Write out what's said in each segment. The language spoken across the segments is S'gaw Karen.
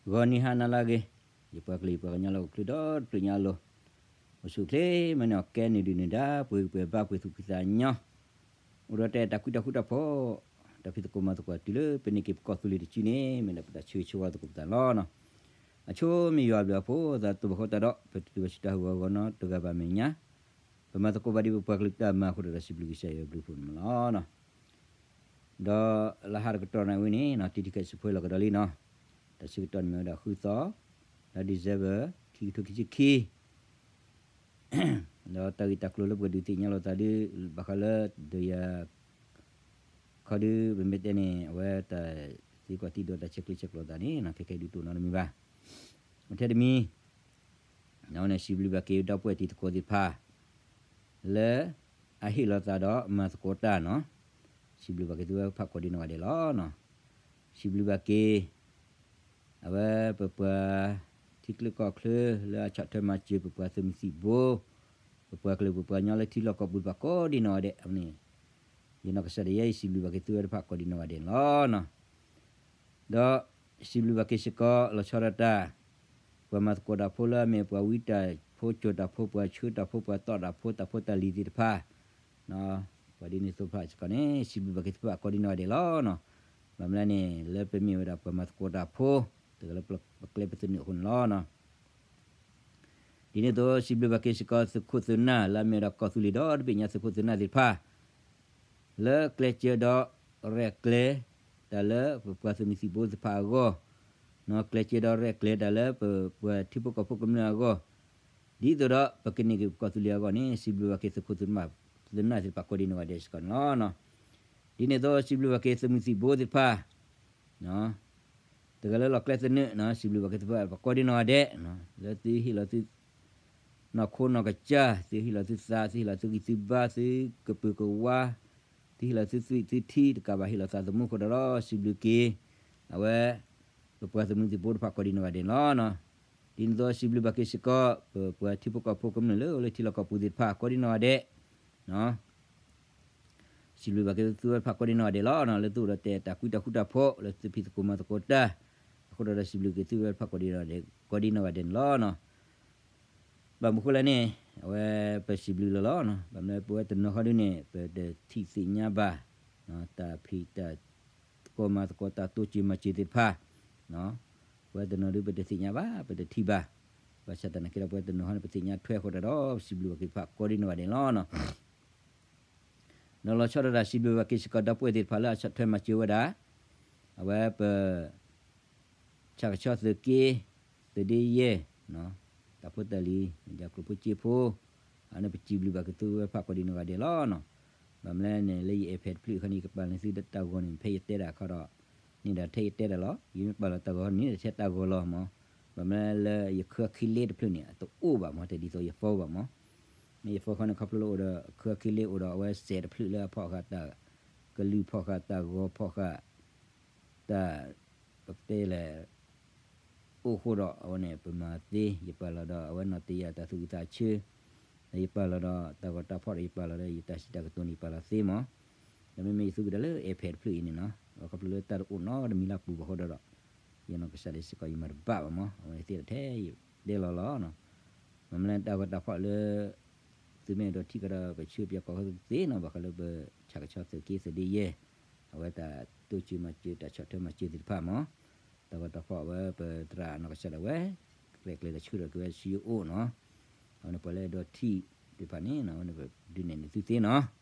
ဂီၤနံၤဟါနၤလၢအဂ့ၤ, ယပှၤကလုာ်ယပှၤကညီလၢအိၣ်ချ့ဒီတဖျၢၣ်ညါအလိၤ, အိၣ်ဆူၣ်အိၣ်ချ့မ့ၢ်န့ၣ် အီၣ်ကဲနုာ်ဒုၣ်နုာ်ဒါ ပှ့ၤဂံၢ်ပှ့ၤဘါ ပှ့ၤသူၣ်ဖှံသးညီ, အိၣ်ဒီးတၢ်အဲၣ်တၢ်ကွံတၢ်ဃူတၢ်ဖိး, တၢ်ဖံးသကိးမၤသကိးတုၤလၢပန့ၢ်က့ၤပကီၢ်သူလ့ၤတစုန့ၣ် မ့ၢ်ဒၣ်ပတၢ်ဆၢဂ့ၤဆၢဝါသကိးပသးလီၤ. အဆိမ့ၢ်ယွၤအဘျုးအဖှိၣ် သးတဘၣ်ဃီတၢ်ဒီး ပတတုၤဘၣ်ဆူတၢ်ဟးဂီၤအဂီၢ်နီတဂၤဘၣ်မဲာ်ညါ, ပမၤသကိးဘၣ်ဒ်ပပှၤကလုာ်တၢ်မၤအဃိဒီး စံးဘျုးကစၢ်ယွၤအဘျုးအဖှိၣ်န့ၣ်လီၤ. ဒီးလါဟါတကတီၢ်နၣ်ဝဲန့ၣ် တံထံၣ်ခဲစံးဖှဲလီၤကဒီးလံနီၤ, တၢ်ဆၢကတီၢ်န့ၣ်မ့ၢ်ဝဲဒၣ်ဃုသီ, လါ December ခံကထိခံဆံခံ, ဒီးတၢ်ဂ့ၢ်တၢ်ကျိၤလၢပကဒုးသ့ၣ်ညါလိာ်သးဒ် ဘၣ်ဃးလၢ ဒီးယၤ ခီဒု ပမ့ၢ်တဲန့ၣ် အဝဲတၢ်သံကွၢ်သံဒိးတၢ်ဆဲးကျိးဆဲးကျိးသးန့ၣ် ခဲခဲဒုးတအိၣ်နီတမံၤဘၣ်. ထဲတမံၤ အဝဲန့ၣ်စံးဘျုးဘၣ်က့ၤဒီပုၢ်ဝဲၢ်တံၤသကိးသ့ၣ်တဖၣ် လၢအဟ့ၣ်လီၤသးဒီးမၤသကိးတၢ်နီၤ, စံးဘျုးဘၣ်က့ၤသုဝဲတဖၣ်ကိးဒံနီၢ်ဂၤဒဲးလီၤ. စံးဘျုးဘၣ်က့ၤ အဝဲပပှၤထံချၢကီၢ်ချၢလၢအဆီၣ်ထွဲမၤစၢၤ ပပှၤသုးမုၢ်သံၣ်ဘိ, ပပှၤကလုာ်ပပှၤကညီလၢထံလီၢ်ကီၢ်ပူၤတဖၣ်ကိးဒံနီၢ်ဂၤဒဲးန့ၣ်, ယနီၢ်ကစၢ်ဒၣ်ယဲ ယစံးဘျုးဘၣ်က့ၤသုဝဲတဖၣ်ကိးဒံနီၢ်ဂၤဒဲးန့ၣ်လီၤ. ဒီးစံးဘျုးဘၣ်က့ၤစ့ၢ်ကီး လီၤဆီဒၣ်တၢ် ပှၤမၤသကိးတၢ်ဖိလၢအမ့ၢ်ပှၤဝံတၢ်ဖိ ကၠိၤတၢ်ဖိ ပှၤဆှၢတၢ်ဖိ ပှၤတီၣ်တၢ်ဖိ တၢ်ဖိတၢ်လံၤသ့ၣ်တဖၣ်, ပှၤဒ်န့ၣ်သိးတဖၣ်စ့ၢ်ကီးန့ၣ် စံးဘျုးဘၣ်က့ၤသုတဖၣ်ကိးဒံနီၢ်ဂၤဒဲးလီၤ. ဘၣ်မနုၤလဲၣ်န့ၣ် လၢပမ့ၢ်ဝဲဒၣ်ပှၤမၤသကိးတၢ်ဖိ တဂၤလၢပကျဲပသနၢၣ်အဃိန့ၣ်လီၤ. ဒ်န့ၣ်အသိး စံးဘျုးဘၣ်က့ၤစ့ၢ်ကီးသုးခိၣ်သုးနၢ် လၢအမ့ၢ်ဝဲဒၣ်ကီၢ်သူလ့ၤဒီတဘ့ၣ်ညါသုးခိၣ်သုးနၢ်သ့ၣ်တဖၣ် လၢကျဲးစၢးဒီးရဲၣ်ကျဲၤတၢ်လၢပပှၤသုးမုၢ်သံၣ်ဘိသ့ၣ်တဖၣ်အဂီၢ်, ကျဲးစၢးဒီးရဲၣ်ကျဲၤတၢ်လၢပပှၤထံဖိကီၢ်ဖိကမျၢၢ်အဂီၢ်, ဒ်သိးဒီးပကန့ၢ်က့ၤပကီၢ်သူလ့ၤအဂီၢ်န့ၣ် စံးဘျုးဘၣ်က့ၤသုးခိၣ်သုးနၢ်သ့ၣ်တဖၣ်ကိးဒံနီၢ်ဂၤဒဲးစ့ၢ်ကီးန့ၣ်လီၤ. ဒ်န့ၣ်အသိး စံးဘျုးဘၣ်က့ၤသုးမုၢ်သံၣ်ဘိသ့ၣ်တဖၣ် တဂၤလၢလီၢ်ကျဲသနၢၣ် စံးဘျုးဘၣ်က့ၤသုတဖၣ်ကိးဒံနီၢ်ဂၤဒဲး, လၢသုဟ့ၣ်လီၤသု နီၢ်ခိနီၢ်ကစၢ်, သုဟ့ၣ်လီၤသုသး, သုဟ့ၣ်လီၤသုဂံၢ်သုဘါ, သုကပုာ်ကဝါ, သုဟ့ၣ်လီၤသုသွံၣ်သုထံ တကးဘၣ်ဟ့ၣ်လီၤသးသမူအဃိဒီး စံးဘျုးက့ၤ အဝဲ ပပှၤသုးမုၢ်သံၣ်ဘိတဖၣ်ကိးဒံနီၢ်ဂၤဒဲးန့ၣ်လီၤ. ဒ်န့ၣ်အသိး စံးဘျုးဘၣ်က့ၤစ့ၢ်ကီး ပပှၤထံဖိကီၢ်ဖိကမျၢၢ်လၢအိၣ်လၢထံလီၢ်ကီၢ်ပူၤသ့ၣ်တဖၣ်ကိးဒံနီၢ်ဂၤဒဲး စံးဘျုးဘၣ်က့ၤသုဝဲတဖၣ်ကိးဒံနီၢ်ဂၤဒဲးလီၤ. လၢသုအိၣ်ဒီးတၢ်အဲၣ်တၢ်ကွံတၢ်ဃူတၢ်ဖိး လၢသုဖံးသကိးမၤသကိးတၢ် အဃိဒီးစံးဘျုးက့ၤသုဝဲတဖၣ်ကိးဒံနီၢ်ဂၤဒဲး ကိးဒံနီၢ်ဂၤဒဲးန့ၣ်လီၤ. ဘၣ်မနုၤဃိလဲၣ်န့ၣ် အဝဲပစံးဘျုးလီၤလီၤ. ဘၣ်မနုၤပဝဲတနီၤဃီဒုန့ၣ် ပတထံၣ်သ့ၣ်ညါဘၣ် တၢ်ဖံးတၢ်သကိးမၤသကိးတၢ်တိစၢၤမၤစၢၤသ့ၣ်တဖၣ် ပဝဲတနီၤဒုပတသ့ၣ်ညါဘၣ် ပတထံၣ်ဘၣ်. ဘၣ်ဆၣ်သနာ်က့ဒီး ပဝဲတနီၤဃီန့ၣ် ပသ့ၣ်ညါထွဲအဃိဒီး စံးဘျုးဘၣ်က့ၤတဖၣ်ကိးဒံနီၢ်ဂၤဒဲးန့ၣ်လီၤ. ဒီးလီၤဆီဒၣ်တၢ်စံးဘျုးဘၣ်က့ၤစ့ၢ်ကီးဒီပုၢ်ဝဲၢ်သ့ၣ်တဖၣ်လၢအဆီၣ်ထွဲမၤစၢၤဝဲဒၣ် အဝဲပ ဆၣ်ကဆီသုးက့ သုးဒ့ယဲၢ် တၢ်ဖိတၢ်လံၤ မ့ၢ်ဒၣ်ကျိၣ်ဖိစ့ဖိ အန့ၣ်ပစံးဘျုးဘၣ်က့ၤသုဝဲတဖၣ်ကိးဒံနီၢ်ဂၤဒဲးလီၤ. ဘၣ်မနုၤလဲၣ်န့ၣ် လၢယ iPad တဖျၢၣ်အခါန့ၣ် ယကပာ်လီၤသုတၢ်ဂီၤန့ၣ် ဖဲယတဲဒၣ်အခါဒီး န့ၣ်ဒီးထဲယတဲဒၣ်လီၤ. ယမ့ၢ်ပာ်လီၤတၢ်ဂီၤန့ၣ် ထဲတၢ်ဂီၤလီၤမး. ဘၣ်မနုၤလၢယခၢခံလ့တဖျၢၣ်န့ၣ် အတအိၣ်ဘၣ်မး တဒ်သိးယ phone ဘၣ်မး. မ့ၢ်ယ phone ခီန့ၣ် ခီဖျိလၢအိၣ်ဒီးခၢခံလ့အိၣ်ဒီးအဝဲစဲးတဖျၢၣ်လၢအဖီၣ်ဃာ်တၢ်ကလုၢ်ဖီၣ်ဃာ်တၢ်ဂီၤဖီၣ်ဃာ် တၢ် ပကတဲလဲၣ် အိၣ်ဃိဒီးအဝဲန့ၣ် ပမၤသ့ ယပာ်လီၤဒီးအဝဲနီၢ်တယၢ်တၢ်သူၣ်ဝံၣ်သးဆၢ ဒီးယပာ်လီၤဒီးတၢ်ဂီၤတၢ်ဖီၣ်ဒီးယပာ်လီၤဒီးယတၢ်စံးတၢ်ကတိၤန့ၣ် ယပာ်လီၤသ့မး. ဒီးမ့မ့ၢ်ယသူကဒီးလၢ iPad တဖျၢၣ်အံၤန့ၣ်နီၤ ခီဖျိလၢတၢ်တအိၣ်နီတမံၤလၢပူၤဘၣ်ဃိဒီး ယနီၢ်ကစၢ်ဒၣ်စ့ၢ်ကီးယမၤတဘၣ်ဘၣ်မး အဝဲသ့ၣ်ဒီးထဲယတဲလီၤလီၤ မ့မ့ၢ်လၢတၢ်ဂီၤတၢ်ဖီၣ်လၢ သုမ့ၢ်အဲၣ်ဒိးထံၣ်ကဒီး ပဆူပၠးကိးဃီသ့နီၤ ဘၣ်ဃးလၢပဆၣ်ကဆီသုးက့သုးဒ့ယဲၢ် အဝဲတၢ်တိစၢၤမၤစၢၤတၢ်ဆီၣ်ထွဲမၤစၢၤသ့ၣ်တဖၣ်မး တၢ်ဂီၤတၢ်ဖီၣ်အဝဲပသရၣ်နီၢ်ကစၢ်ဒၣ်ဝဲ ကျဲၤကျဲၤတၢ်ဆၢထၢၣ်က့ၤဝဲဆူယအိၣ်နီၤ အဝဲန့ၣ်ပှၤလၢအဲၣ်ဒိးထံၣ်သ့ၣ်တဖၣ်န့ၣ် အဝဲန့ၣ်ပဒုးနဲၣ်န့ၢ်သုသ့နီၤ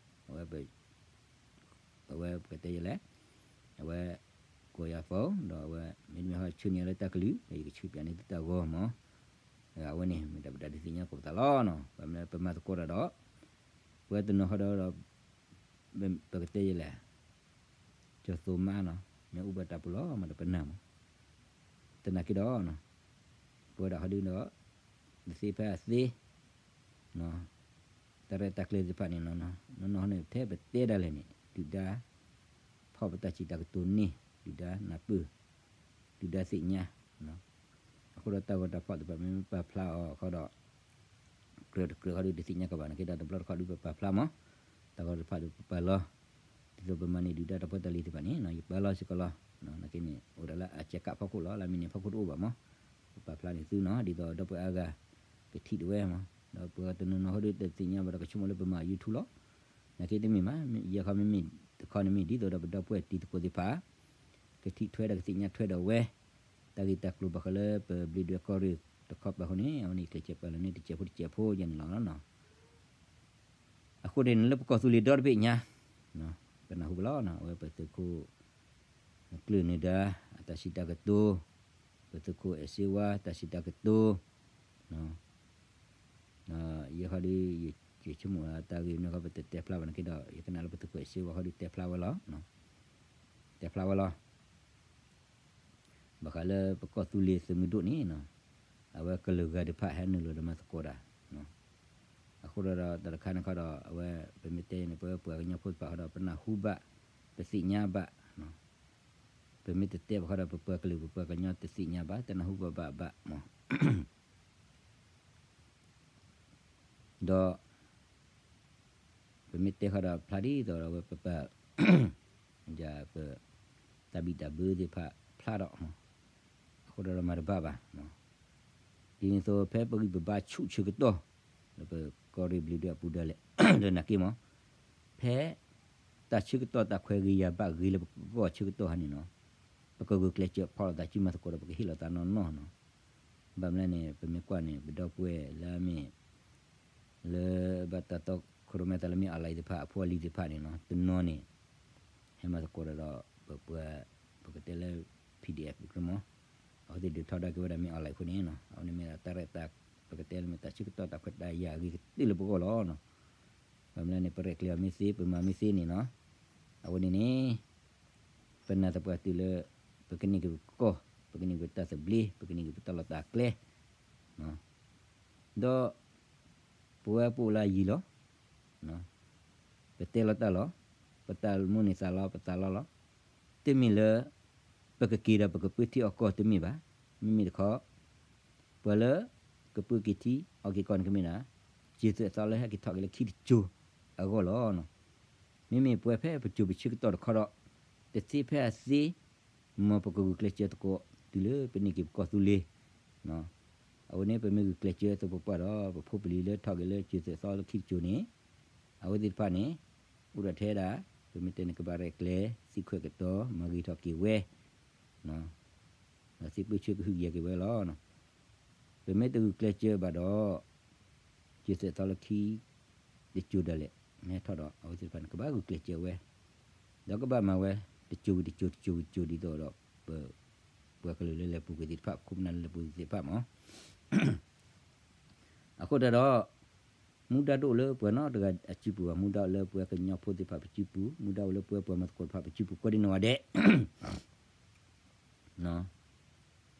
အဝဲ အဝဲပကတဲယလဲၣ် အဝဲ ကိးယၤ phone ဒီးအဝဲ မ့တမ့ၢ်ဟီဆှၢန့ၢ်လၢတၢ်ကလုၢ် ဒီးယကဆူပၠးန့ၢ်သုတၢ်ဂီၤမး အဝဲန့ၣ် မ့ၢ်တၢ်ပတၢ်ဒုးသ့ၣ်ညါကိးပသးလီၤနီၤ ဘၣ်မနုၤပမၤသကိးတၢ်ဒီး ပဝဲတနီၤဃီဒီး ပကတဲယလဲၣ် ကၠီသိမးနီၤ မ့ၢ်အိၣ်ဘၣ်တၢ်ပူၤလီၤမးဒီးပနၢ်မး သနာ်က့ဒီး ပဝဲဒၣ်ဃီဒုဒီး ပသ့ဖဲအသ့ တၢ်ရဲၣ်တၢ်ကျဲၤသ့ၣ်တဖၣ်န့ၣ် နီၢ်နီၢ်န့ၣ် ထဲပတဲဒၣ်လဲာ်န့ၣ် ဒုၣ်ဒါ ဖီၣ်ပတၢ်စံးတၢ်ကတိၤန့ၣ် ဒုၣ်ဒါနၢ်ပၢၢ် ဒုၣ်ဒါသ့ၣ်ညါ အဃိဒီးတၢ်ဂီၤတၢ်ဖီၣ်သ့ၣ်တဖၣ်မ့ၢ်ပာ်ဖျါအီၤဃီဒီး ကြၢးတကြၢးဃီဒုးတသ့ၣ်ညါကဘၣ်နာ်က့ဒီး တဘျီတခီၣ်ဒုးပပာ်ဖျါမး တၢ်ဂီၤတဖၣ်ဒုးပပာ်လီၤ တ ဒ်သိးပမၤန့ၢ်ဒုၣ်ဒါတၢ်ဖိတၢ်လံၤသ့ၣ်တဖၣ်န့ၣ် ယပာ်လီၤစ့ၢ်ကီးလီၤ. နာ်က့န့ၣ် အိၣ်ဒၣ်လၢအစဲးကးဖီခိၣ်လီၤ, လၢမံၤန့ၣ်ဖီခိၣ်တအိၣ်ဘၣ်မး, ပပာ်ဖျါန့ၢ်သုနီၤ, ဒ်သိးဒီပုၢ်ဝဲၢ်အါဂၤ ကထံၣ်တဝဲမး, ဒီးပှၤတနီၤနီၤဟီဒီးတသ့ၣ်ညါဘၣ်ဒီး ကဆိကမိၣ်လၢပမၤ YouTube လီၤ. နာ်က့တမ့ၢ်မး, ယဲခီမ့မ့ၢ်တခီန့ၣ်မ့ၢ် ဒ်သိးဒီးပဒီပုၢ်ဝဲၢ်တံၤသကိးသ့ၣ်တဖၣ် ကထံၣ်ထွဲဒီးကသ့ၣ်ညါထွဲဒီးဝဲ တၢ်ဂ့ၢ်တၢ်ကျိၤဘၣ်ဃးလၢပဘျံးဒွဲၣ်ကီၢ်ရ့ၣ်တခီပၤအဃိန့ၣ်, အဝဲန့ၣ်ကျဲးစၢးပာ်လီၤန့ၢ်တစဲးဖိတစဲးဖိယဲန့ၣ်လီၤ. အဃိန့ၣ် လၢပကီၢ်သူလ့ၤဒီတဘ့ၣ်ညါ, ပနၢ်ဟူဘၣ်လီၤ, အဝဲပသုးခိၣ် ကျၢၢ်နၢၤဒါ အတၢ်စံးတၢ်ကတိၤ, ပသုးခိၣ်အဲၣ်စ့ဝါ တၢ်စံးတၢ်ကတိၤ, ယဲခီဒီး ယဆိကမိၣ်တၢ်ဂ့ၢ်မနုၤခီ ပတတဲဖျါဘၣ်နာ်က့ဒီး ယကနၣ်လၢပသုးခိၣ်အဲၣ်စ့ဝါခီဒီးတဲဖျါဝဲလီၤ, တဲဖျါဝဲလီၤ. ဘၣ်ဃးလၢပကီၢ်သူလ့ၤသုးမုၢ်ဒိၣ်န့ၣ်, အဝဲကလုာ်ဂၤတဖၣ်ဟဲနုာ်လီၤဒီးမၤသကိးတၢ်, အဃိဒီးတၢ်တခါန့ၣ်ခီဒီး အဝဲပမ့ၢ်တဲန့ၣ် ပပှၤကညီဖိတဖၣ်ခီဒီး ပနၢ်ဟူဘၣ်, ပသ့ၣ်ညါဘၣ်, ပမ့ၢ်တတဲဘၣ်ခီဒီး ပပှၤကလုာ်ပပှၤကညီတသ့ၣ်ညါဘၣ် တနၢ်ဟူဘၣ်ဘၣ်ဘၣ်မး ဒီး ပမ့ၢ်တဲဃီဒီးဖျါဒ်သိးဒီးဝဲပပာ် ပ တၢ်ဘံၣ်တၢ်ဘၢသ့ၣ်တဖၣ်ဖျါဒီး အဃိဒီးမၤတဘၣ်ဘၣ်. ဒ်န့ၣ်အသိး ဖဲပဂံၢ်ပဘါဆူၣ်ဆၢကတီၢ် လၢပကီၢ်ရ့ၣ်ဘျံးဒွဲၣ်အပူၤဒၣ်လဲာ် ဒီးနာ်က့မး ဖဲ တၢ်ဆၢကတီၢ်တၢ်ခွဲးဂ့ၤယာ်ဘၣ်ဂ့ၤလၢပဂီၢ်ဆၢကတီၢ်ဟါန့ၣ်နီၤ ပကဂုာ်ကျဲးစၢးဖီၣ်လိာ်သးစုမၤသကိးဒီး ပကဟ့ၣ်လိာ်သးနီၢ်နီၢ်နီၤ. ဘၣ်မနုၤလဲၣ်န့ၣ် ပမ့ၢ်ကွၢ်န့ၣ် ပဒီပုၢ်ဝဲၢ်လၢအမ့ၢ် လၢဘၣ်တၢ်တီခိၣ်ရိၣ်မဲသးလၢမ့ၢ် online သ့ၣ်တဖၣ် အဖိအလံၤသ့ၣ်တဖၣ်န့ၣ်နီၤ တနီၤန့ၣ် ဟဲမၤသကိးဒီး ပပှၤ ပကတဲလၢ PDF မး အဝဲသ့ၣ်ဒုးထီဒါက့ၤဝဲဒၣ်မ့ၢ် online အဃိန့ၣ်နီၤ အဝဲန့ၣ်မ့ၢ်ဒၣ်တၢ်ရဲၣ်တၢ် ပကတဲလၢမ့ၢ်တၢ်ဆၢကတီၢ်တၢ်ခွဲးတၢ်ယာ်အဂ့ၤကတၢၢ်လၢပဂီၢ်လီၤနီၤ. ဘၣ်မနုၤလဲၣ်န့ၣ် ပရဲၣ်ကျဲၤအီၤမ့ၢ်သ့ ပမၤမ့ၢ်သ့န့ၣ်နီၤ အဝဲန့ၣ်န့ၣ် ပနာ်သပှၢ်တုၤလၢ ပကန့ၢ်က့ၤပကီၢ် ပကန့ၢ်က့ၤပတၢ်သဘျ့ ပကန့ၢ်က့ၤပတၢ်လီၢ်တၢ်ကျဲ ဒီး ပဝဲပအိၣ်လၢအယံၤလီၤ. ပတဲလီၤတၢ်လီၤ. ပတၢ်မိၣ်န့ၢ်သးလီၤ ပသးလီလီၤ. တမ့ၢ်လၢ ပကက့ၤဒီးပကပၢထံအီၣ်ကီၢ်တမ့ၢ်ဘၣ်. မ့မ့ၢ်တခီ ပှၤလၢ ကပၢက့ၤထံအီၣ်က့ၤကီၢ်န့ၣ်ကမ့ၢ်ဒၣ် စၢၤသွဲၣ်သီလၢဟဲက့ၤထီၣ်က့ၤလၢခံတစိၤအဂီၢ်လီၤ. မ့မ့ၢ်ပဝဲဖဲပစိၤပဆၢကတီၢ်တခီဒီး တသ့ဖဲအသ့ မ်ပကဂုာ်ကျဲးစၢးသကိး တုၤလၢပန့ၢ်က့ၤပကီၢ်သူလ့ၤ အဝဲန့ၣ် ပမ့ၢ်ဂုာ်ကျဲးစၢးသပှၢ်ပှၢ်ဒီး ပဖိပလံၤလၢထီၣ်က့ၤလၢစၢၤသွဲၣ်သီလၢခံတစိၤန့ၣ် အဝဲသ့ၣ်တဖၣ်န့ၣ် အိၣ်ဒီးထဲဒၣ် ပမ့ၢ်တဲန့ၣ် ကဘၣ်ရဲၣ်ကျဲၤ သံခွဲးကတီၤ မၤဂ့ၤထီၣ်က့ၤဝဲ ဒီးသံပၢဆှၢကဟုကယာ်က့ၤဝဲလီၤ. ပမ့ၢ်တဂုာ်ကျဲးစၢးဘၣ်ဒီး စၢၤသွဲၣ်သီလၢခံ တစိၤဒၣ်လဲာ် မ့ၢ်ဟဲထီၣ်ဒီး အဝဲသ့ၣ်တဖၣ်န့ၣ် ကဘၣ်ဂုာ်ကျဲးစၢးဝဲ ဒီးကဘၣ်မၤဝဲ တစိၤဝံၤတစိၤ တစိၤဝံၤတစိၤ ဒ်သိးဒီး ပ ပှၤကလုာ်လၢလဲၤပူၤကွံာ်သ့ၣ်တဖၣ် ပခိၣ်ပနၢ်လၢလဲၤပူၤကွံာ်သ့ၣ်တဖၣ်မး အဃိတၢ်ဒီး မူဒါတအိၣ်လၢပှၤနီတဂၤအစုပူၤဘၣ်, မူဒါအိၣ်လၢပှၤကညီဖိသ့ၣ်တဖၣ်ပစုပူၤ, မူဒါအိၣ်လၢပှၤပှၤမၤသကိးတဖၣ်ပစုပူၤ ကိးဒံနီၢ်ဂၤဒဲး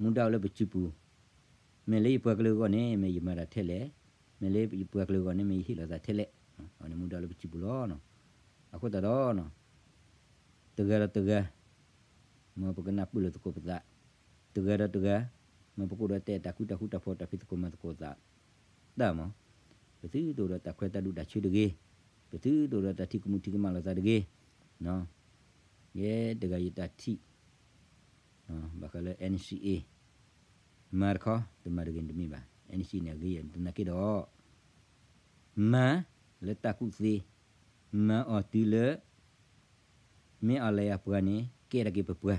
မူဒါအိၣ်လၢပစုပူၤ, မ့ၢ်လၢယပှၤကလုာ်အဂီၢ်န့ၣ် မ့ၢ်ယမၤတၢ်ထဲလဲၣ်, မ့ၢ်လၢယပှၤကလုာ်အဂီၢ်န့ၣ် မ့ၢ်ယဟ့ၣ်လီၤသးထဲလဲၣ်, အဝဲန့ၣ်မူဒါအိၣ်လၢပစုပူၤလီၤ. အဃိသတးဒီး တဂၤဒီးတဂၤ မ်ပကနၢ်ပၢၢ်လိာ်သကိးပသး, တဂၤဒီးတဂၤ မ်ပကအိၣ်ဒီးတဲတၢ်ဃူတၢ်ဖိးတၢ်ဖံးသကိးမၤသကိးသး တၢ်မး, ပသုတအိၣ်ဒီးတၢ်ခွဲးတၢ်ဒူၣ်တၢ်ဆၢတဂ့ၤ, ပသုတအိၣ်ဒီးတၢ်ထံၣ်ကမူၣ်ထံၣ်ကမၣ်လိာ်သးတဂ့ၤ, ယဲတဂၤယတၢ်ထံၣ် ဘၣ်ဃးလၢ NCA မၤတခီ တမၤတဂ့ၤတမ့ၢ်ဘၣ်, NCA န့ၣ်အဂ့ၤယဲၢ်သနာ်က့ဒီး မၤလၢတၢ်ကူၣ်သ့, မၤအီၤတုၤလၢ မ့ၢ်အီၤလဲၤအပှၤန့ၣ် ကဲထီၣ်က့ၤပပှၤ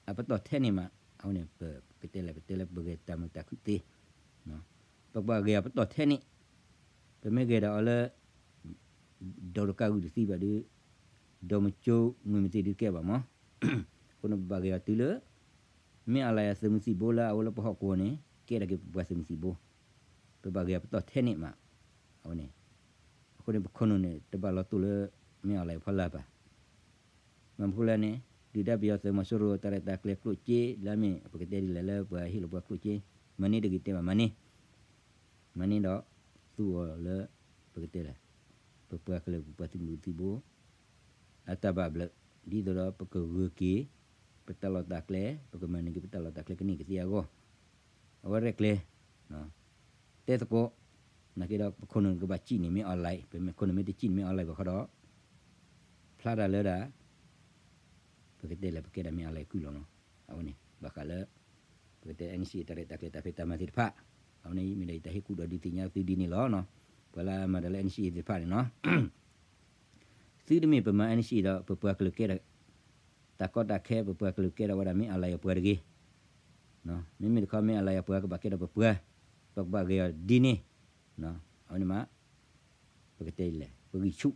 အပတီၢ်ထဲန့ၣ်မး, အဝဲန့ၣ် ပကတဲလဲၣ် ပတဲလၢပဂဲၤတၢ်မုာ်တၢ်ခုၣ်သ့, ပကဘၣ်ဂဲၤအပတီၢ်ထဲန့ၣ်, ပမ့ၢ်ဂဲၤဒီးအီၤလၢ ဒီးတကးဂုာ်တသံဘၣ်ဒီး ဒီးမကၠိငွေမသ့ၣ်ဒုးကဲဘၣ်မး, အဃိန့ၣ်ပဘၣ်ဂဲၤအီၤတုၤလၢ မ့ၢ်အီၤလဲၤအသုးမုၢ်သံၣ်ဘိလၢအအိၣ်လၢပဟီၣ်ကဝီၤန့ၣ် ကဲထီၣ်က့ၤပပှၤသုးမုၢ်သံၣ်ဘိ, ပဘၣ်ဂဲၤအပတီၢ်ထဲန့ၣ်မး, အဝဲန့ၣ် အဃိန့ၣ် ပခိၣ်နူာ်န့ၣ် တဘၣ်လီၤတိၢ်လၢ မ့ၢ်အီၤလဲၤအဖီလာ်ဘၣ်. မ့ၢ်မနုၤလဲၣ်န့ၣ် ဒုၣ်ဒါပယီၤသုးမီၤစိရိၤ တၢ်ရဲၣ်တၢ်ကျဲၤကျိၣ်စ့ လၢအမ့ၢ် ပကတဲဒ်လဲၣ်လၢပှၤဟ့ၣ်လီၤပှၤကျိၣ်စ့ မၤန့ၢ်တဂ့ၤတဲဘၣ် မၤန့ၢ်, မၤန့ၢ်ဒီး သူအီၤလၢ ပကတဲလဲၣ် ပပှၤကလုာ်ပပှၤသုးမုၢ်သံၣ်ဘိ အတၢ်ဘၣ်ဘျုး ဒ်သိးဒီးပကဂုာ်က့ၤ ပတၢ်လီၢ်တၢ်ကျဲ ပကမၤန့ၢ်က့ၤပတၢ်လီၢ်တၢ်ကျဲကန့ၢ်ကသ့အဂီၢ်, အဝဲရဲၣ်ကျဲၤ တဲသကိး, နာ်က့ဒီးပခိၣ်နူာ်ကဘၣ်စံၣ်န့ၢ်မ့ၢ်အီၤလဲၤ, ပမ့ၢ်ခိၣ်နူာ်မ့ၢ်တစံၣ်န့ၢ်မ့ၢ်အီၤလဲၤဘၣ်ဃီဒီး ဖျါတၢ်လၢဒၣ် ပကတဲလဲၣ် ပကဲဒၣ်မ့ၢ်အလၢကုၢ်လီၤနီၤ. အဝဲန့ၣ် ဘၣ်ဃးလၢ ပကတဲ NCA တၢ်ရဲၣ်တၢ်ကျဲၤတၢ်ဖံးတၢ်မၤသ့ၣ်တဖၣ်, အဝဲန့ၣ်မ့ၢ်ဒီး ယတၢ်ဟ့ၣ်ကူၣ်ဒီးဒုးသ့ၣ်ညါသုဒ်န့ၣ်လီၤနီၤ. ပှၤလၢအမၤတၢ်လၢ NCA သ့ၣ်တဖၣ်န့ၣ်နီၤ သုတမ့ၢ်ပမၤ NCA ဒီး ပပှၤကလုာ်ကဲဒီး တၢ်ကီတၢ်ခဲ ပပှၤကလုာ်ကဲဒီးဝဲဒၣ်မ့ၢ်အလၤယၤပှၤတဂ့ၤ, မ့မ့ၢ်တခီမ့ၢ်အလၤယၤပှၤကဘၣ်ကဲဒီးပပှၤ, ပကဘၣ်ဂဲၤအီၤဒ်န့ၣ်, အဝဲန့ၣ်မး ပကတဲလဲၣ် ပဂံၢ်ဆူၣ်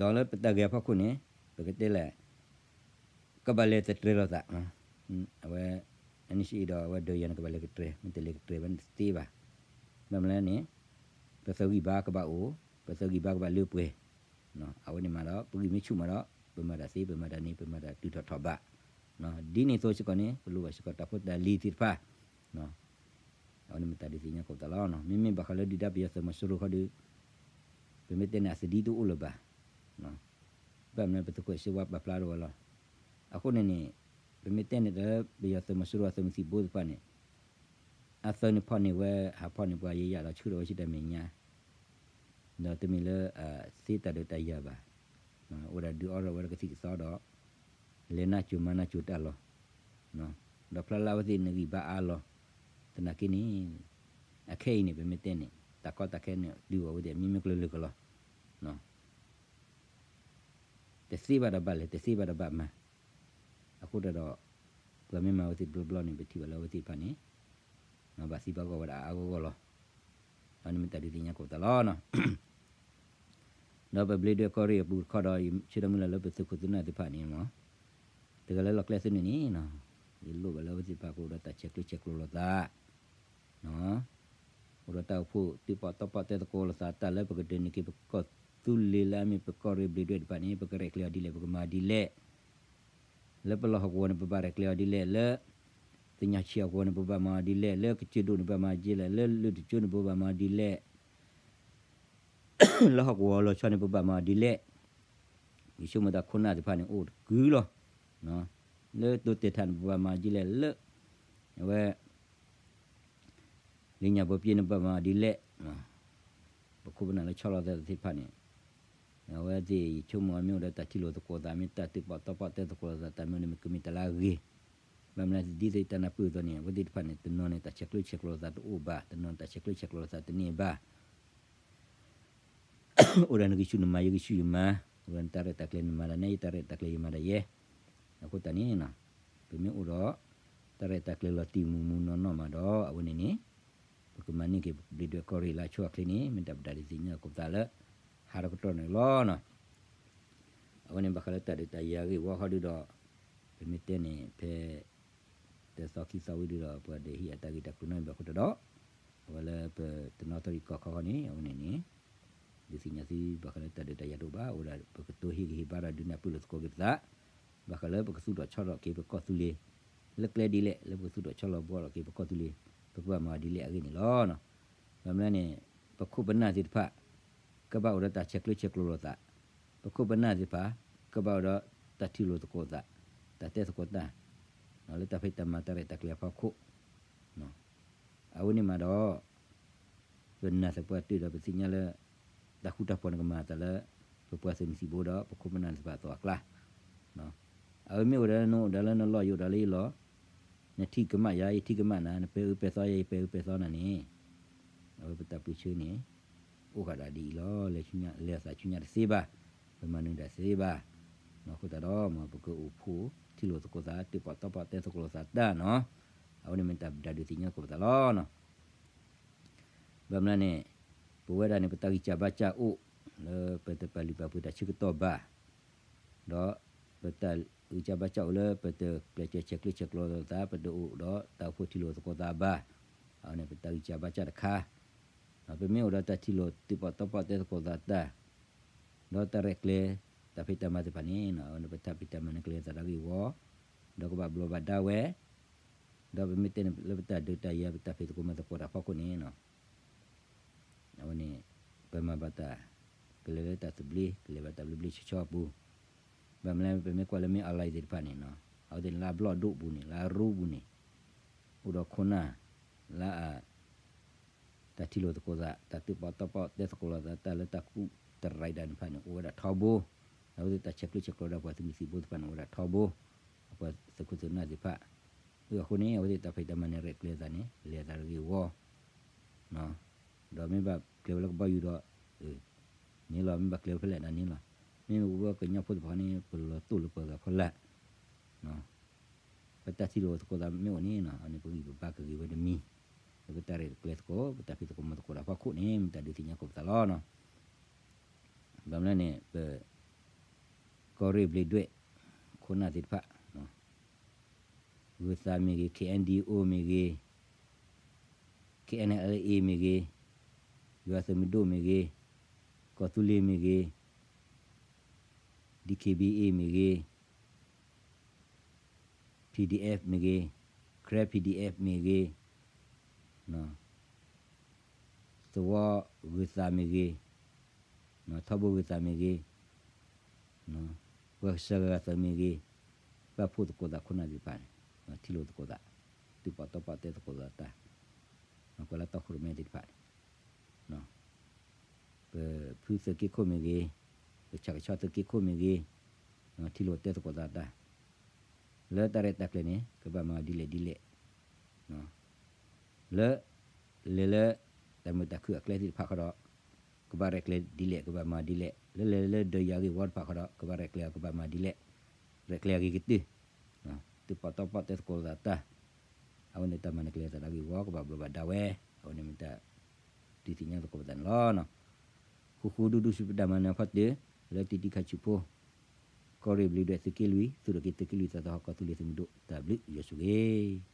ဒီးလၢပတၢ်ဂဲၤအဖီခိၣ်န့ၣ် ပကတဲလဲၣ် ကဘၣ်လဲၤတတြဲၤလိာ်သး, အဝဲ NCA ဒီးအဝဲဒီးယၤန့ၣ် ကဘၣ်လဲၤကတြဲၤ, မ့ၢ်တလဲၤကတြဲၤဘၣ်န့ၣ်တသ့ဘၣ်. ဘၣ်မနုၤလဲၣ်န့ၣ် ပသဂံၢ်ဘါကဘၣ်အိၣ်, ပသဂံၢ်ဘါကဘၣ်လၢပှဲၤ, အဝဲန့ၣ်မးဒီး ပဂံၢ်မ့ၢ်ဆူၣ်မးဒီး ပမၤတၢ်သ့ ပမၤတၢ်န့ၣ် ပမၤတၢ်တုၤထီၣ်ထီၣ်ဘး, ဒ်န့ၣ်အသိးစ့ၢ်ကီးန့ၣ် ပလိၣ်ဘၣ်စ့ၢ်ကီးတၢ်ဖိတၢ်လံၤသ့ၣ်တဖၣ် အဝဲန့ၣ်မ့ၢ်တၢ်ဒုးသ့ၣ်ညါကိးပသးလီၤ. မ့မ့ၢ်ဘၣ်ဃးလၢဒုၣ်ဒါပယီၤသုးမီၤစိရိၤခီဒီး ပမ့ၢ်တဲန့ၣ် အသဒံတအိၣ်လၢၤဘၣ်. ဘၣ်မနုၤပသုးခိၣ်စ့ဝါပာ်ဖျါထီၣ်ဝဲလီၤ. အဃိန့ၣ်န့ၣ် ပမ့ၢ်တဲန့ၣ်ဒီး ပယီၤသုးမီၤစိရိၤအသုးမုၢ်သံၣ်ဘိသ့ၣ်တဖၣ်န့ၣ် အသၢန့ၣ်ဖီၣ်န့ၢ်ဝဲ ဟးဖီၣ်န့ၢ်ပှၤယဲယၤဒီးဆှၢထီၣ်ဝဲဆူတၢ်မဲာ်ညါ ဒီးတမ့ၢ်လၢ သ့တၢ်ဒုးတၢ်ယၤဘၣ်, အိၣ်ဒၣ်ဒုးအီထီၣ်ဝဲဒၣ်ကသံၣ်ကသီဒီး လဲၤနါစိၤမၤနါစိၤတၢ်လီၤ. ဒီးဖျါလၢအဝဲသ့ၣ်နဂံၢ်ဘါအါလီၤ. သနာ်က့န့ၣ် အခဲအံၤန့ၣ် ပမ့ၢ်တဲန့ၣ် တၢ်ကီတၢ်ခဲန့ၣ် ဒုးအီၤဝဲသ့ၣ် မ့မ့ၢ်ကျၢၤလၢကလီၤ. တသ့ဘၣ်ဒီးဘၣ်လဲၤ တသ့ဘၣ်ဒီးဘၣ်မၤ. အဃိတၢ်ဒီး ပှၤမ့ၢ်မၤဝဲသ့ၣ်တဘျီဘျီန့ၣ် ပထံၣ်ဘၣ်လၢအဝဲသ့ၣ်တဖၣ်န့ၣ် ဘၣ်သံဘၣ်ဂီၢ်ဝဲဒၣ်အါဂီၢ်ဂီၢ်လီၤ. အန့ၣ်မ့ၢ်တၢ်ဒုးသ့ၣ်ညါကိးပသးလီၤ. ဒီးပဘျ့ဒွဲၣ်ကီၢ်ရ့ၣ်အပူၤတခီဒီး ယဆၢထၢၣ်မုၢ်လၢ်လၢပသုးခိၣ်သုးနၢ်သ့ၣ်တဖၣ်န့ၣ်မ့ၢ် တဂၤလၢလီၢ်ကျဲသ့ၣ်န့ၣ်န့ၣ် ယလိၣ်ဘၣ်လၢအဝဲသ့ၣ်တဖၣ်ကအိၣ်ဒီးတၢ်ဆဲးကျၢဆဲးကျိးလိာ်သး အိၣ်ဒီးတၢ်အိၣ်ဖှိၣ် သုးပီၣ်တီပီၣ်တဲသကိးလိာ်သး တၢ်လၢပကဒိးန့ၢ်က့ၤပကီၢ်သူလ့ၤလၢအမ့ၢ်ပကီၢ်ရ့ၣ်ဘျ့ဒွဲၣ်တဖၣ်န့ၣ် ပကရဲၣ်ကျဲၤအီၤဒ်လဲၣ် ပကမၤဒ်လဲၣ်, လၢပလီၢ်ဟီၣ်ကဝီၤန့ၣ် ပဘၣ်ရဲၣ်ကျဲၤအီၤဒ်လဲၣ်, လၢ သ့ၣ်ညါဆံးအဂီၢ်န့ၣ် ပဘၣ်မၤအီၤဒ်လဲၣ်, လၢကစၢၢ်ဒိၣ်န့ၣ် ပဘၣ်မၤအီၤဒ်လဲၣ်, လၢလၢၢ်တကၠိန့ၣ် ပဘၣ်မၤအီၤဒ်လဲၣ် လၢဟီၣ်ကဝီၤလီၤဆီန့ၣ် ပဘၣ်မၤအီၤဒ်လဲၣ်. ယဆိကမိၣ်တၢ်ခိၣ်နၢ်သ့ၣ်တဖၣ်န့ၣ် အိၣ်တကုၢ်လီၤ. လၢတိတဲာ်ထးန့ၣ် ပဘၣ်မၤအီၤဒ်လဲၣ်, လၢ အဝဲ လၢညါဘိပ့န့ၣ် ပဘၣ်မၤအီၤဒ်လဲၣ်. ပခိၣ်ပနၢ်လၢဆီလီၤသးသ့ၣ်တဖၣ်န့ၣ် အဝဲသ့ၣ်ယဆိကမိၣ်အမ့ၢ်အိၣ်ဒီးတၢ်ထံၣ်လိာ်သကိးသး မ့ၢ်တၢ်သုးပီၣ်တီပီၣ်တဲသကိးလိာ်သး တၢ်မ့ၢ်န့ၣ်မ့ၢ်ကမ့ၢ်တၢ်လၢအဂ့ၤ. ဘၣ်မနုၤဒ်သိးယတၢ်နၢ်ပၢၢ်အသိးန့ၣ် အဝဲသ့ၣ်တဖၣ်န့ၣ် တနီၤန့ၣ် တၢ်ဆဲးကျၢဆဲးကျိးလိာ်သးတအိၣ်ဘၣ်, တနီၤတၢ်ဆဲးကျၢဆဲးကျိးလိာ်သးတန့ၢ်ဘၣ် အိၣ်ဒီးနဂံၢ်ဆူၣ်နမၤ ယဂံၢ်ဆူၣ်ယမၤ, အိၣ်ဒီးနတၢ်ရဲၣ်တၢ်ကျဲၤနမၤဒီးနဲ ယတၢ်ရဲၣ်တၢ်ကျဲၤယမၤဒီးယဲ. အဃိသတးန့ၣ် ပမ့ၢ်အိၣ်ဒီး တၢ်ရဲၣ်တၢ်ကျဲၤလီၤတံၢ်မုၢ်မုၢ်နီၢ်နီၢ်မးဒီး အဝဲန့ၣ်န့ၣ် ပကမၤန့ၢ်က့ၤပဘျ့ဒွဲၣ်ကီၢ်ရ့ၣ်လၢအဆိအချ့န့ၣ် မ့ၢ်တၢ်ပတၢ်ဒုးသ့ၣ်ညါကိးပသးလၢ ဟးထီၣ်ကတီၢ်န့ၣ်လီၤ. အဝဲန့ၣ်ဘၣ်ဃးလၢတၢ်ဒုးတၢ်ယၤဂ့ၢ်ဝီဃီဒုဒီး ပမ့ၢ်တဲန့ၣ် ဖဲ တသီခံသီဝံၤဒုဒီး ပှၤဒုးဟ့ၣ်အတၢ်ဂ့ၢ်တၢ်ကျိၤနီတမံၤဘၣ်အဃိတၢ်ဒီး အဝဲလၢပတနီသရံၣ်ကီၢ်ခီခီန့ၣ် အဝဲန့ၣ်န့ၣ် ဒုးသ့ၣ်ညါသုဘၣ်ဃးလၢတၢ်ဒုးတၢ်ယၤတအိၣ်ဘၣ် အိၣ်ဒၣ်ပကတိၤဟ့ၣ်ဂံၢ်ဟ့ၣ်ဘါဒီးဒုးနၢ်ပၢၢ်လိာ်သကိးက့ၤပသး ဘၣ်ဃးလၢပကသူၣ်ထီၣ်ဆီထီၣ်က့ၤပကီၢ်သူလ့ၤ လၢကျဲဒ်လဲၣ် လၢပကသူၣ်ထီၣ်ဆီလီၤဘှီထီၣ်က့ၤပကီၢ်သူလ့ၤ ပကဘၣ်မၤအီၤဒ်လဲၣ်အဂ့ၢ်န့ၣ်လီၤ. ဘၣ်မနုၤလဲၣ်န့ၣ် ပခိၣ်ပနၢ်သ့ၣ်တဖၣ် ကဘၣ်အိၣ်ဒီးတၢ်ဆဲးကျၢဆဲးကျိးလိာ်သး, ပခိၣ်ပနၢ်သ့ၣ်တဖၣ် ကဘၣ်အိၣ်ဒီးတၢ်ထံၣ်လိာ်သကိးသး, တၢ်တဲသကိးတၢ် လၢတၢ်ဖံးတၢ်မၤတၢ်ရဲၣ်တၢ်ကျဲၤအဖီခိၣ် အဝဲန့ၣ်မးဒီး ပနာ်သပှၢ်တၢၢ်ဒီးပသ့ၣ်ညါလၢ တၢ်ဃူတၢ်ဖိးန့ၣ်ကမၤအသးလၢ ပပှၤသုးမုၢ်သံၣ်ဘိဒီး ပခိၣ်ပနၢ်သ့ၣ်တဖၣ်အသိးအကျါ, အဝဲမ့ၢ်အိၣ်ဒီးနအိၣ်ဒီးလၢနလီၢ် ယအိၣ်ဒီးလၢယလီၢ်, နထံၣ်ကမၣ်ယၤ ယထံၣ်ကမၣ်နၤ, နပဲာ်အၢပဲာ်သီယၤ ယပဲာ်အၢပဲာ်သီနၤန့ၣ် အဝဲပတၢ်ပၢဆှၢန့ၣ် အိၣ်ဃာ်ဒၣ်ဒ်အံၤလီၤ. လဲၤသးဆူညါတသ့ဘၣ်, ပမၤနၢၤတၢ်သ့ဘၣ်, အဃိသတးဒီး မ်ပကအိၣ်ဖှိၣ်ထံၣ်လိာ်သကိးသး တၢၣ်ပီၣ်တီပီၣ်တဲသကိးလိာ်သးတၢ်နီၤ, အဝဲန့ၣ်မ့ၢ်တၢ်ဒုးသ့ၣ်ညါကိးပသးလီၤ. ဘၣ်မနုၤလဲၣ်န့ၣ် ပဝဲဒၣ်န့ၣ် ပတၢ်ဂံၢ်စၢ်ဘါစၢ်အိၣ် လၢပတပာ်လုၢ်ပာ်ပှ့ၤတၢ်ဆၢကတီၢ်ဘၣ်, ဒီးပတၢ်ဂံၢ်စၢ်ဘါစၢ်အိၣ်လၢ ပတကျဲးစၢးဆဲးကျၢဆဲးကျိးလိာ်သး ပတအိၣ်ဒီးတၢ်အိၣ်ဖှိၣ်ထံၣ်လိာ်သကိးသးဘၣ်, အဝဲန့ၣ်ပတၢ်ဂံၢ်စၢ်ဘါစၢ်တခါ, ပမ့ၢ်အိၣ်ဒီးတၢ်ထံၣ်လိာ်တၢၣ်ပီၣ်တီပီၣ်တဲသကိးသးတၢ် ဒီးတၢ်ရဲၣ်ကျဲၤ တၢ်ဖံးတၢ်မၤသ့ၣ်တဖၣ်န့ၣ် အဝဲန့ၣ်ပတၢ်ဖံးတၢ်မၤန့ၣ် ကလဲၤသးဒၣ်ဂ့ၢ်ဝီ, ဒီးကဘၣ်ဘျီးဘၣ်ဒါဝဲ, ဒီးပမ့ၢ်တဲန့ၣ်လၢပတၢ်ဒုးတၢ်ယၤ ပတၢ်ဖံးသကိးမၤသကိးတၢ်ဖီခိၣ်န့ၣ် အဝဲန့ၣ် ပမၤဘၣ်တၢ် ကလဲၤလၢတၢ်သဘျ့ ကလဲၤဘၣ်တၢ်ဘျ့ဘျ့ဆှီဆှီအပူၤ, ဘၣ်မနုၤလဲၣ် ပမ့ၢ်ကွၢ်လၢမ့ၢ်အီၣ်လဲၣ်သ့ၣ်တဖၣ်န့ၣ် အဝဲသ့ၣ်န့ၣ် လၢအဘျီၣ်ဒိၣ်ပူၤန့ၣ် လၢအရူပူၤန့ၣ် အိၣ်ဒီးခိၣ်နၢ် လၢအ တၢ်ထံၣ်လိာ်သကိးသး တၢ်တၢၣ်ပီၣ်တီပီၣ်တဲသကိးလိာ်သး တၢ်လၢတၢ်ကူၣ် တရံးဒၣ်န့ၣ်တဖၣ်န့ၣ် အိၣ်ဝဲဒၣ်ထီဘိ, အဝဲသ့ၣ်တၢ်ဆဲးကျိးဆဲးကျၢဒီးပှၤသုးမုၢ်သံၣ်ဘိသ့ၣ်တဖၣ်န့ၣ် အိၣ်ဝဲဒၣ်ထီဘိ, အပှၤသုးခိၣ်သုးနၢ်သ့ၣ်တဖၣ်, အဃိန့ၣ် အဝဲသ့ၣ်တၢ်ဖံးတၢ်မၤန့ၣ် ရဲၣ်ကျဲၤသးန့ၣ် လဲၤသးတဂ့ၤဝီ ဒီးမ့ၢ်ဘၣ်ကျဲၤဝဲလၢကဘီယူၤဒီး န့ၣ်လီၤ, မ့ၢ်ဘၣ်ကျဲၤဝဲဖဲလဲၣ်ဒၣ်န့ၣ်လီၤ. မ့မ့ၢ်ပဝဲကညီဖိတဖၣ်န့ၣ် ပလီၤတိၢ်လၢပှၤဂၤဖီလာ်, ပတၢ်ထံၣ်လိာ်သကိးသးမ့ၢ်အိၣ်န့ၣ် အန့ၣ်ပဂံၢ်ပဘါကဂ့ၤဝဲတမံၤ, လၢပတၢ်ရဲၣ်ကျဲၤသကိး ပတၢ်ဖံးသကိးမၤသကိးတၢ်ဖီခိၣ်န့ၣ် မ့ၢ်တၢ်ဒုးသ့ၣ်ညါကိးပသးလီၤ. ဘၣ်မနုၤန့ၣ် ပ ကီၢ်ရ့ၣ်ဘျံးဒွဲၣ် ခိၣ်နၢ်သ့ၣ်တဖၣ် ဂုၤသးမ့ၢ်ဂ့ၤ, K N D O မ့ၢ်ဂ့ၤ, K N L A မ့ၢ်ဂ့ၤ, ယွၤသုးမုၢ်ဒိၣ်မ့ၢ်ဂ့ၤ, ကီၢ်သူလ့ၤမ့ၢ်ဂ့ၤ, D K B A မ့ၢ်ဂ့ၤ, P D F မ့ၢ်ဂ့ၤ, Karen P D F မ့ၢ်ဂ့ၤ, သဝီဂုၤသးမ့ၢ်ဂ့ၤ, ထီဘိဂုၤသးမ့ၢ်ဂ့ၤ, ပှၤစှၤဂၤဂၤသၢမ့ၢ်ဂ့ၤ, ပာ်ဖှိၣ်သကိးသးခိၣ်နၢ်သ့ၣ်တဖၣ်န့ၣ် ထံၣ်လိာ်သကိးသး, သုးပီၣ်တီပီၣ်တဲသကိးသးတၢ်, ကွၢ်လၢတီခိၣ်ရိၣ်မဲသ့ၣ်တဖၣ်န့ၣ် ပဖုသုးက့ခိၣ်မ့ၢ်ဂ့ၤ, ပဆၣ်ကဆီသုးက့ခိၣ်မ့ၢ်ဂ့ၤ, ထံၣ်လိာ်တဲသကိးသးတၢ်, လၢတၢ်ရဲၣ်တၢ်ကျဲၤန့ၣ် ကဘၣ်မၤဒ်လဲၣ်ဒ်လဲၣ်, လၢ လဲၤလၢ တၢ်မုာ်တၢ်ခုၣ်အကျဲသ့ၣ်တဖၣ်ဃီဒီး ကဘၣ်ရဲၣ်ကျဲၤဒ်လဲၣ် ကဘၣ်မၤဒ်လဲၣ်, လၢလဲၤလၢဒၢးယၤဂ့ၢ်ဝီတဖၣ်ဃီဒီး ကဘၣ်ရဲၣ်ကျဲၤအီၤ ကဘၣ်မၤဒ်လဲၣ်, ရဲၣ်ကျဲၤအဂ့ၤကတၢၢ်, သုးပီၣ်တီပီၣ်တဲသကိးသးတၢ်, အဝဲန့ၣ်တၢ်မၤနၢၤကျဲၤသးဒၣ်ဂ့ၢ်ဝီ ကဘၣ်ဘျီးဘၣ်ဒါဝဲ, အဝဲန့ၣ်မ့ၢ်တၢ် ဒုးသ့ၣ်ညါသကိးပသးန့ၣ်လီၤ. ဃူဃူဒူဒူစံးပတၢ်မၤနၢၤဖီတၢၣ် လၢတံၤတံၤခါဆူးဖိ, ကီၢ်ရ့ၣ်ဘျံးဒွဲၣ်သုးက့လွံၢ် သုးရ့ၣ်က့ၤသုးက့လွံၢ်သးသဟီၣ်ကီၢ်သူလ့ၤသုးမုၢ်ဒိၣ် တၢ်ဘျုးယွၤဆိၣ်ဂ့ၤ